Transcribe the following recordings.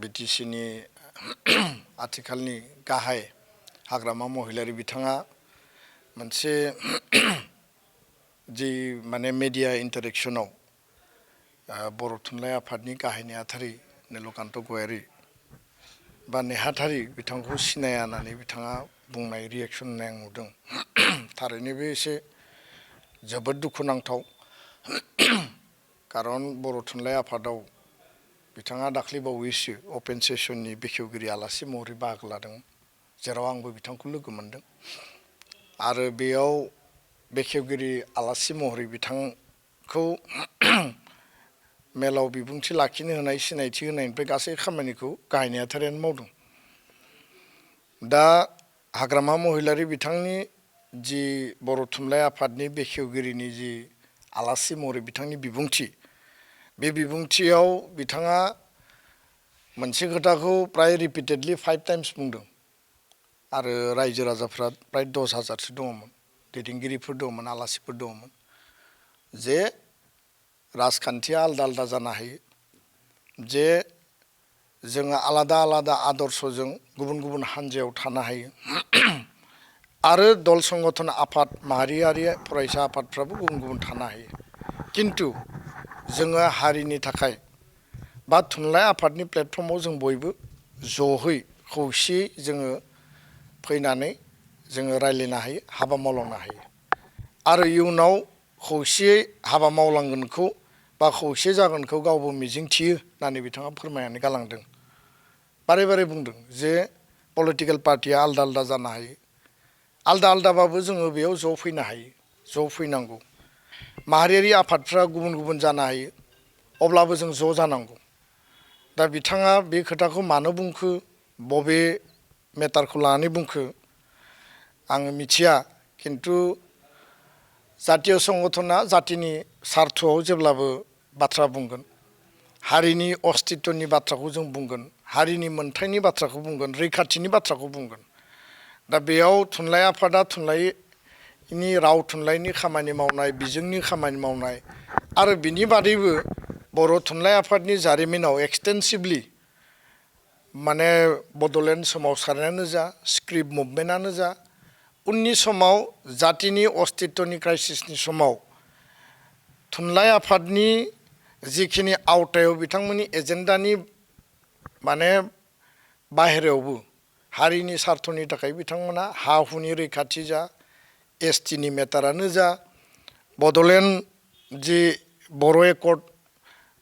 बिटिसिनि आथिखालनि गाहाय हाग्रामा महिलारि बिथाङा मोनसे जि माने मिडिया इन्टारेक्शनाव बर' थुनलाइ आफादनि गाहाय नेहाथारि नीलकान्त गयारी बा नेहाथारि बिथांखौ सिनाया होननानै बिथाङा बुंनाय रिएक्शन होननाय आं नुदों। थारैनो बे एसे जोबोद दुखुनांथाव। खारन बर' थुनलाइ आफादाव बिथाङा दाख्लैबावैसो अपेन सेसननि बेखेवगिरि आलासि महरै बाहागो लादों, जेराव आंबो बिथांखौ लोगो मोनदों। आरो बेयाव बेखेवगिरि आलासि महरै बिथांखौ मेलाव बिबुंथि लाखिनो होनाय, सिनायथि होनायनिफ्राय गासै खामानिखौ गाहाय नेहाथारियानो मावदों। दा हाग्रामा महिलारि बिथांनि जि बर' थुनलाइ आफादनि बेखेवगिरिनि जि आलासि महरै बिथांनि बिबुंथि, बे बिबुंथियाव बिथाङा मोनसे खोथाखौ प्राय रिपिटेडलि 5 टाइम्स बुंदों। आरो रायजो राजाफ्रा प्राय 10,000सो दङमोन, दैदेनगिरिफोर दङमोन, आलासिफोर दङमोन, जे राजखान्थिया आलदा आलदा जानो हायो, जे जोङो आलादा आलादा आदर्शजों गुबुन गुबुन हान्जायाव थानो हायो, आरो दल संगठन आफाद माहारियारि फरायसा आफादफ्राबो गुबुन गुबुन थानो हायो। किन्तु जोङो हारिनि थाखाय बा थुनलाइ आफादनि प्लेटफर्माव जों बयबो ज'है खौसेयै जोङो फैनानै जोङो रायज्लायनो हायो, हाबा मावलांनो हायो। आरो इयुनाव खौसेयै हाबा मावलांगोनखौ बा खौसे जागोनखौ गावबो मिजिंथियो होननानै बिथाङा फोरमायनानै गालांदों। बारे बारे बुंदों जे पलिटिकेल पार्टिया आलदा आलदा जानो हायो, आलदा आलदाबाबो जोङो बेयाव ज' फैनो हायो, ज' फैनांगौ। माहारियारि आफादफ्रा गुबुन गुबुन जानो हायो, अब्लाबो जों ज' जानांगौ। दा बिथाङा बे खोथाखौ मानो बुंखो, बबे मेटारखौ लानानै बुंखो आङो मिथिया। किन्तु जातीय संगठना जातिनि सार्थआव जेब्लाबो बाथ्रा बुंगोन, हारिनि अस्तित्वनि बाथ्राखौ जों बुंगोन, हारिनि मोन्थायनि बाथ्राखौ बुंगोन, रैखाथिनि बाथ्राखौ बुंगोन। दा बेयाव थुनलाइ आफादा थुनलाइनि राव थुनलाइनि खामानि मावनाय, बिजोंनि खामानि मावनाय, आरो बिनि बादैबो बर' थुनलाइ आफादनि जारिमिनाव एक्सटेन्सिभलि माने बड'लेण्ड सोमावसारनायानो जा, स्क्रिप्ट मुभमेन्टआनो जा, उननि समाव जातिनि अस्तित्वनि क्राइसिसनि समाव थुनलाइ आफादनि जिखिनि आवथायाव बिथांमोननि एजेन्डानि माने बाहेरायावबो हारिनि सार्थनि थाखाय बिथांमोना हा हुनि रैखाथि जा, एसटिनि मेटारानो जा, बड'लेण्ड जि बर' एकर्ड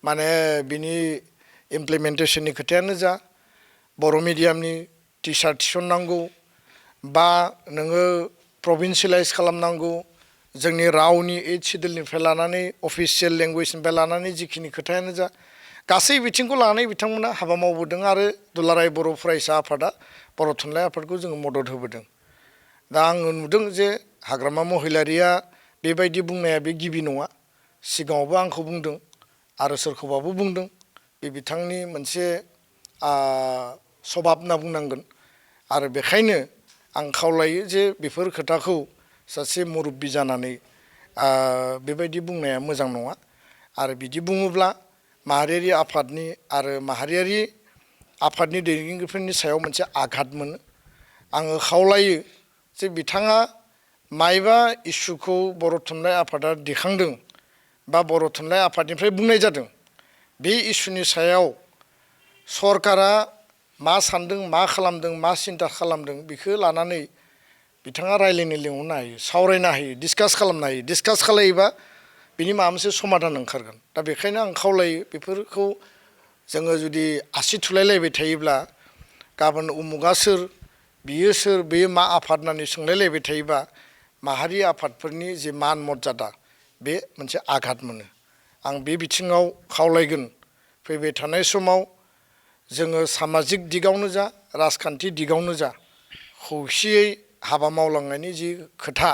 माने बिनि इमप्लिमेन्टेसननि खोथायानो जा, बर' मिडियामनि टिचार थिसननांगौ, बा नोङो प्रभिन्सियेलाइज खालामनांगौ, जोंनि रावनि 8 सिडुलनिफ्राय लानानै अफिसियेल लेंगुवेजनिफ्राय लानानै जिखिनि खोथायानो जा, गासै बिथिंखौ लानानै बिथांमोना हाबा मावबोदों। आरो दुलाराय बर' फरायसा आफादा बर' थुनलाइ आफादखौ जोङो मदद होबोदों। दा आङो नुदों जे हाग्रामा महिलारिया बेबायदि बुंनाया बे गिबि नङा, सिगाङावबो आंखौ बुंदों आरो सोरखौबाबो बुंदों। बे बिथांनि मोनसे सभाब होनना बुंनांगोन। आरो बेखायनो आं खावलायो जे बेफोर खोथाखौ सासे मुरब्बि जानानै बेबायदि बुंनाया मोजां नङा। आरो बिदि बुङोब्ला माहारियारि आफादनि आरो माहारियारि आफादनि दैदेनगिरिफोरनि सायाव मोनसे आघात मोनो। आङो खावलायो जे बिथाङा मायबा इस्युखौ बर' थुनलाइ आफादा दिखांदों बा बर' थुनलाइ आफादनिफ्राय बुंनाय जादों, बे इस्युनि सायाव सरकारा मा सान्दों, मा खालामदों, मा सिन्था खालामदों, बेखौ लानानै बिथाङा रायज्लायनो लिंहरनो हायो, सावरायनो हायो, डिसकास खालामनो हायो। डिसकास खालायोबा बिनि माबा मोनसे समाधान ओंखारगोन। दा बेखायनो आं खावलायो बेफोरखौ जोङो जुदि आसि थुलायलायबाय थायोब्ला, गाबोन उमुगा सोर, बियो सोर, बेयो मा आफाद होननानै सोंलायलायबाय थायोबा माहारि आफादफोरनि जि मान मर्यादा बे मोनसे आघात मोनो। आं बे बिथिङाव खावलायगोन फैबाय थानाय समाव जोङो सामाजिक दिगावनो जा, राजखान्थि दिगावनो जा, खौसेयै हाबा मावलांनायनि जि खोथा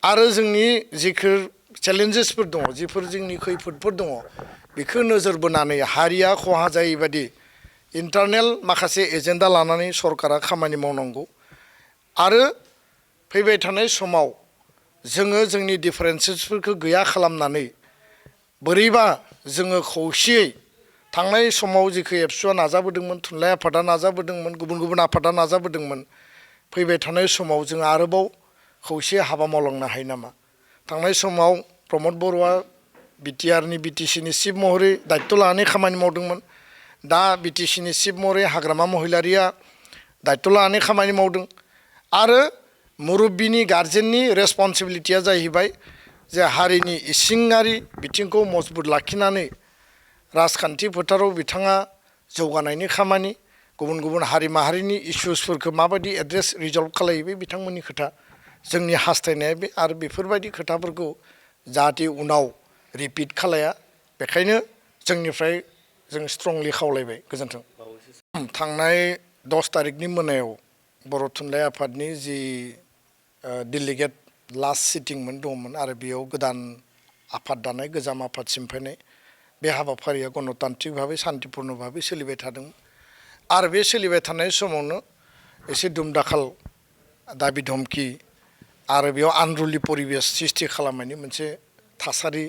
आरो जोंनि जिफोर चेलेन्जेसफोर दङ, जिफोर जोंनि खैफोदफोर दङ, बेखौ नोजोर बोनानै हारिया खहा जायैबादि इन्टारनेल माखासे एजेन्डा लानानै सरकारा खामानि मावनांगौ। आरो फैबाय थानाय समाव जोङो जोंनि डिफारेन्सेसफोरखौ गैया खालामनानै बोरैबा जोङो खौसेयै थांनाय समाव जेखौ एबसुआ नाजाबोदोंमोन थुनलाइ आफादा नाजाबोदोंमोन गुबुन गुबुन आफादा नाजाबोदोंमोन फैबाय थानाय समाव जों आरोबाव खौसे हाबा मावलांनो हायो नामा थांनाय समाव प्रमद बर'आ बिटिआरनि बिटिसिनि चिफ महरै दायित्व लानानै खामानि मावदोंमोन दा बिटिसिनि चिफ महरै हाग्रामा महिलारिया दायित्व लानानै खामानि मावदों आरो मुरब्बीनि गार्जेननि रेसपन्सिबिलिटिया जाहैबाय जे हारिनि इसिङारि बिथिंखौ मजबुत लाखिनानै राजखान्थि फोथाराव बिथाङा जौगानायनि खामानि गुबुन गुबुन हारि माहारिनि इस्युसफोरखौ माबायदि एड्रेस रिजल्भ खालायो बे बिथांमोननि खोथा जोंनि हास्थायनाया बे आरो बेफोरबायदि खोथाफोरखौ जाहाथे उनाव रिपिट खालाया बेखायनो जोंनिफ्राय जों स्ट्रंलि खावलायबाय गोजोन्थों थांनाय 10 तारिखनि मोनायाव बर' थुनलाइ आफादनि जि डेलिगेट लास्ट सिटिंमोन दंमोन आरो बेयाव गोदान आफाद दानाय गोजाम आफादसिम फैनाय बे हाबाफारिया गणतान्त्रिक भाबै सान्तिपुर्ण भाबै सोलिबाय थादोंमोन आरो बे सोलिबाय थानाय समावनो एसे दुमदाखाल दाबि धमखि आरो बेयाव आनरुलि परिबेस सृष्टि खालामनायनि मोनसे थासारि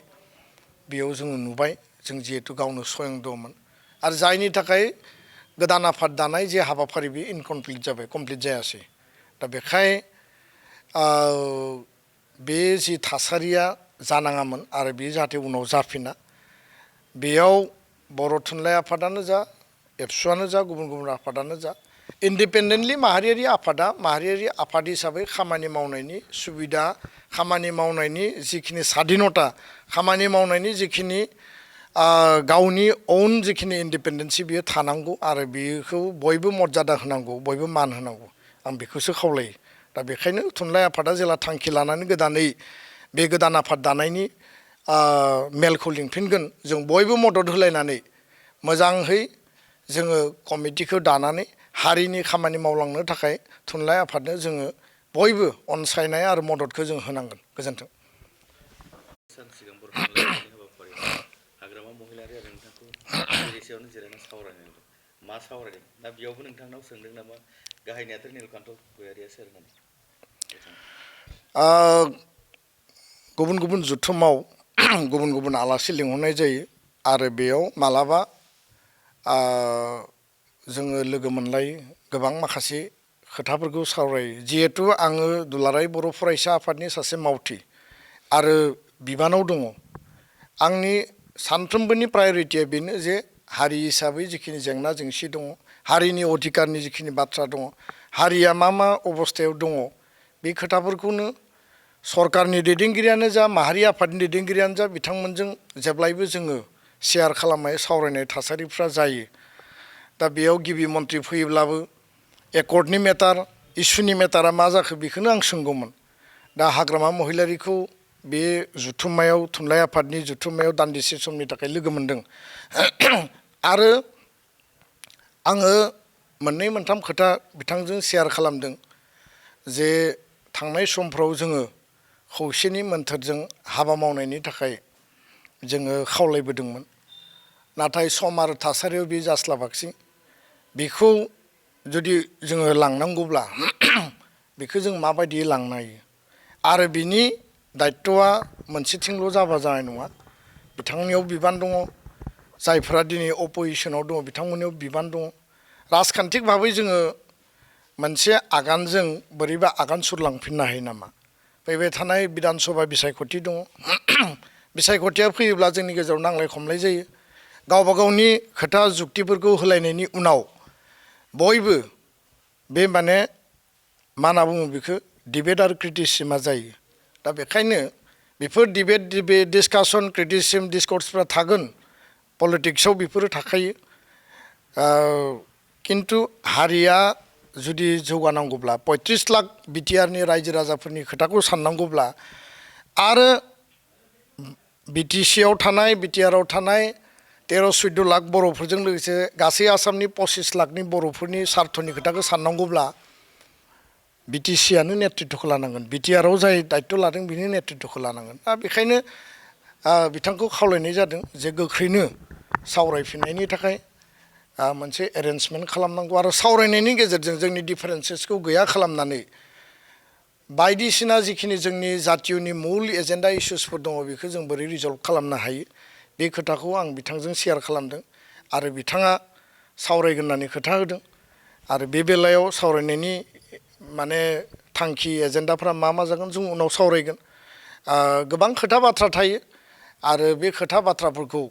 बेयाव जोङो नुबाय जों जिहेतु गावनो स्वयं दंमोन आरो जायनि थाखाय गोदान आफाद दानाय जे हाबाफारि बे इनकमप्लिट जाबाय कमप्लिट जायासै दा बेखाय बे जि थासारिया जानाङामोन आरो बे जाहाथे उनाव जाफिना बेयाव बर' थुनलाइ आफादानो जा एबसुआनो जा गुबुन गुबुन आफादानो जा इन्डिपेन्डेन्टलि माहारियारि आफाद हिसाबै खामानि मावनायनि सुबिदा खामानि मावनायनि जिखिनि स्वाधीनता खामानि मावनायनि जिखिनि गावनि ओन जिखिनि इन्डिपेन्डेन्सि बियो थानांगौ आरो बेखौ बयबो मर्यादा होनांगौ बयबो मान होनांगौ आं बेखौसो खावलायो दा बेखायनो थुनलाइ आफादा जेला थांखि लानानै गोदानै बे गोदान आफाद दानायनि मेलखौ लिंफिनगोन जों बयबो मदद होलायनानै मोजाङै जोङो कमिटिखौ दानानै हारिनि खामानि मावलांनो थाखाय थुनलाइ आफादनो जोङो बयबो अनसायनाय आरो मददखौ जों होनांगोन गोजोन्थों हाग्रामा महिलारि आरो नोंथांखौ एसेयावनो जिरायना सावरायनो मा सावरायदों दा बेयावबो नोंथांनाव सोंदों नामा गाहाय नेहाथारि नीलकान्त गयारिया सोर होननानै गुबुन गुबुन जुथुमाव गुबुन गुबुन आलासि लिंहरनाय जायो आरो बेयाव मालाबा जोङो लोगो मोनलायो गोबां माखासे खोथाफोरखौ सावरायो जिहेतु आङो दुलाराय बर' फरायसा आफादनि सासे मावथि आरो बिबानाव दङ आंनि सानफ्रोमबोनि प्रायरिटिया बेनो जे हारि हिसाबै जिखिनि जेंना जेंसि दङ हारिनि अधिकारनि जिखिनि बाथ्रा दङ हारिया मा मा अबस्थायाव दङ बे खोथाफोरखौनो सरकारनि दैदेनगिरियानो जा माहारि आफादनि दैदेनगिरियानो जा बिथांमोनजों जेब्लायबो जोङो शेयार खालामनाय सावरायनाय थासारिफ्रा जायो दा बेयाव गिबि मन्थ्रि फैयोब्लाबो एकर्डनि मेटार इस्युनि मेटारा मा जाखो बेखौनो आं सोंगौमोन दा हाग्रामा महिलारिखौ बे जुथुम्मायाव थुनलाइ आफादनि जुथुम्मायाव दान्दिसे समनि थाखाय लोगो मोनदों आरो आङो मोननै मोनथाम खोथा बिथांजों शेयार खालामदों जे थांनाय समफ्राव जोङो खौसेनि मोन्थोरजों हाबा मावनायनि थाखाय जोङो खावलायबोदोंमोन नाथाय सम आरो थासारियाव बे जास्लाबाखिसै बेखौ जुदि जोङो लांनांगौब्ला बेखौ जों माबायदि लांनो हायो आरो बिनि दायित्वआ मोनसेथिंल' जाबा जानाय नङा बिथांनियाव बिबान दङ जायफोरा दिनै अप'जिसनाव दङ बिथांमोननियाव बिबान दङ राजखान्थिक भाबै जोङो मोनसे आगानजों बोरैबा आगान सुरलांफिननो हायो नामा फैबाय थानाय बिधान सभा बिसायख'थि दङ बिसायख'थिया फैयोब्ला जोंनि गेजेराव नांलाय खमलाय जायो गावबा गावनि खोथा जुक्तिफोरखौ होलायनायनि उनाव बयबो बे माने मा होनना बुङो बेखौ डिबेट आरो क्रिटिसिजमा जायो दा बेखायनो बेफोर डिबेट डिसकासन क्रिटिसिजम डिसकर्सफ्रा थागोन पलिटिक्सआव बेफोरो थाखायो खिन्थु हारिया जुदि जौगानांगौब्ला 35 लाख बिटिआरनि रायजो राजाफोरनि खोथाखौ साननांगौब्ला आरो बिटिसिआव थानाय बिटिआरआव थानाय 13-14 लाख बर'फोरजों लोगोसे गासै आसामनि 25 लाखनि बर'फोरनि सार्थनि खोथाखौ साननांगौब्ला बिटिसिआनो नेतृत्वखौ लानांगोन बिटिआरआव जाय दायित्व लादों बिनि नेतृत्वखौ लानांगोन दा बेखायनो बिथांखौ खावलायनाय जादों जे गोख्रैनो सावरायफिननायनि थाखाय मोनसे एरेन्जमेन्ट खालामनांगौ आरो सावरायनायनि गेजेरजों जोंनि डिफारेन्सेसखौ गैया खालामनानै बायदिसिना जिखिनि जोंनि जातियनि मुल एजेन्डा इस्युसफोर दङ बेखौ जों बोरै रिजल्भ खालामनो हायो बे खोथाखौ आं बिथांजों शेयार खालामदों आरो बिथाङा सावरायगोन होननानै खोथा होदों आरो बे बेलायाव सावरायनायनि माने थांखि एजेन्डाफ्रा मा जागोन जों उनाव सावरायगोन गोबां खोथा बाथ्रा थायो आरो बे खोथा बाथ्राफोरखौ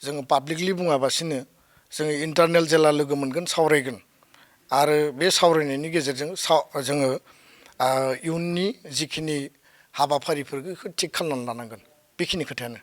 जोङो पाब्लिकलि बुङाबासिनो जोङो इन्टारनेल जेला लोगो मोनगोन सावरायगोन आरो बे सावरायनायनि गेजेरजों जोङो इयुननि जिखिनि हाबाफारिफोरखौ थिग खालामनानै लानांगोन बेखिनि खोथायानो